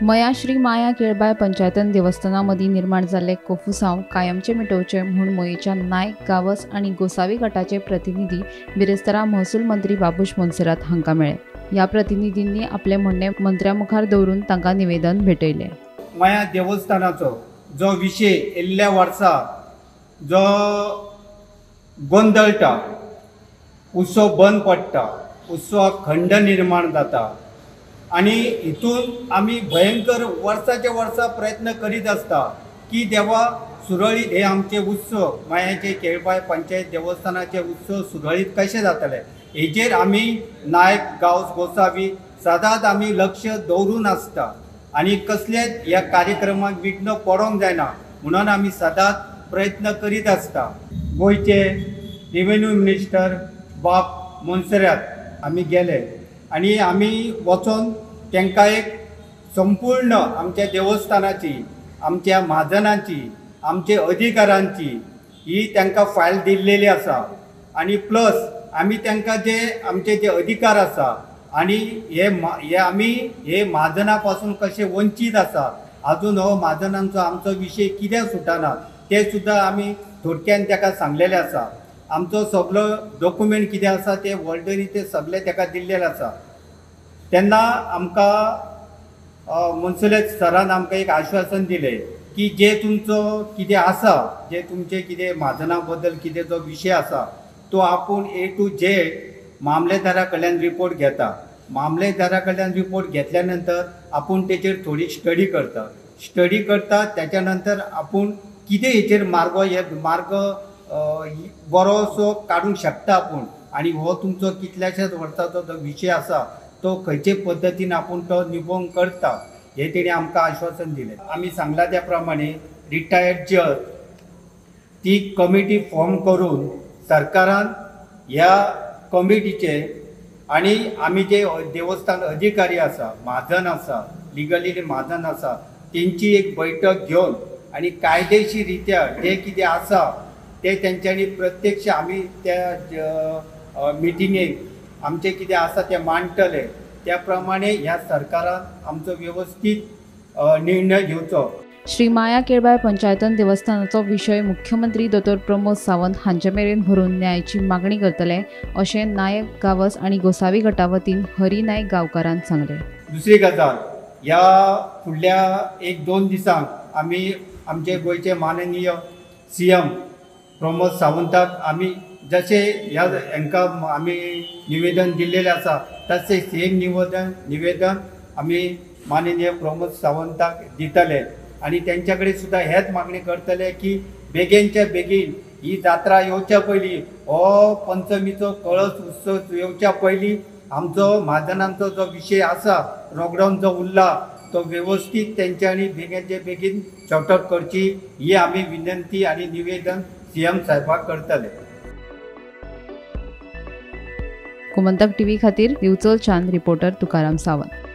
मया श्री माया केळबाय पंचायतन देवस्थाना मदीं निर्माण जाल्ले कोफुसांव कायमचे मिटोवचे म्हूण मयेच्या नायक, गावस आनी गोसावी गटाचे प्रतिनिधी बिरेस्तारा महसूल मंत्री बाबूश मोन्सेरात हांकां मेळ्ळे. ह्या प्रतिनिधींनी आपले म्हणणें मंत्र्या मुखार दवरून तांकां निवेदन भेटयलें. मया देवस्थानाचो जो विशय येल्ल्या वर्सा जो गोंदळटा, उत्सव बंद पडटा, उत्सवाक खंड निर्माण जाता आनी हितून आमी भयंकर वर्साचे वर्सा प्रयत्न करीत आसता की देवा सुरळीत हे आमचे उत्सव मयाचे केळबाय पंचायत देवस्थानाचे उत्सव सुरळीत कशे जातले हेजेर आमी नायक, गांवस, गोसावी सदांच आमी लक्ष दवरून आसता आनी कसलेच ह्या कार्यक्रमाक विघ्न पडोंक जायना म्हणून आमी सदांच प्रयत्न करीत आसता. गोंयचे रेवेन्यू मिनिस्टर बाब मोन्सेरात आमी गेले आनी आमी वचोन तांकां एक संपूर्ण आमच्या देवस्थानाची, आमच्या म्हाजनांची, आमच्या अधिकारांची ही तांकां फायल दिल्लेली आसा आनी प्लस आमी तांकां जे आमचे जे अधिकार आसा आनी हे आमी हे म्हाजना पासून कशे वंचीत आसा, आजून हो म्हाजनांचो आमचो विशय कित्याक सुटना ते सुद्दां आमी थोडक्यान ताका सांगलेले आसा. आमचो सगलो डॉक्युमेंट कितें आसा ते ऑलरेडी ते सगळे ताका दिल्लेले आसा. तेन्ना आमकां मोन्सेरात सरान आमकां एक आश्वासन दिलें की जे तुमचो कितें आसा, जे तुमचे कितें म्हाजना बद्दल कितें जो विशय आसा तो आपूण ए टू झेड मामलेदारा कडल्यान रिपोर्ट घेता. मामलेदारा कडल्यान रिपोर्ट घेतल्या नंतर आपूण तेचेर थोडी स्टडी करता, स्टडी करता त्याच्या नंतर आपूण कितें हेचेर मार्ग, हे मार्ग बरोसो काडूंक शकता आपूण आनी हो तुमचो कितल्याशाच वर्साचो जो विशय आसा तो खंयचे पद्दतीन आपूण तो निभोवंक करता हे तेणी आमकां आश्वासन दिलें. आमी सांगला त्या प्रमाणे रिटायर्ड जज ती कमिटी फॉर्म करून सरकारान ह्या कमिटीचे आनी आमी जे देवस्थान अधिकारी आसा, म्हाजन आसा, लिगली म्हाजन आसा तेंची एक बैठक घेवन आनी कायदेशीर रित्या जे कितें आसा ते तेंच्यांनी प्रत्यक्ष आमी त्या मिटिंगेक आमचें कितें आसा तें मांडटले. त्या प्रमाणे ह्या सरकारान आमचो वेवस्थीत निर्णय घेवचो. श्री माया केळबाय पंचायतन देवस्थानाचो विशय मुख्यमंत्री दोतोर प्रमोद सावंत हांचे मेरेन व्हरून न्यायाची मागणी करतले अशें नायक, गावस आनी गोसावी गटा वतीन हरी नायक गांवकारान सांगलें. दुसरी गजाल, ह्या फुडल्या एक दोन दिसांक आमी आमचे गोंयचे माननीय सीएम प्रमोद सावंताक आमी जशें ह्या हांकां आमी निवेदन दिल्लेलें आसा तशें सेम निवेदन आमी माननीय प्रमोद सावंताक दितले आनी तेंच्या कडेन सुद्दां हेच मागणी करतले की बेगीनच्या बेगीन ही जात्रा येवच्या पयलीं, हो पंचमीचो कळस उत्सव येवच्या पयलीं आमचो म्हाजनांचो जो विशय आसा लॉकडावन जो उरला तो वेवस्थीत तेंच्यांनी बेगीनच्या बेगीन सॉर्ट आउट करची ही आमी विनंती आनी निवेदन सीएम साहेबाक करतले. गोमंतक टीव्ही खातीर दिवचल चांद, रिपोर्टर तुकाराम सावंत.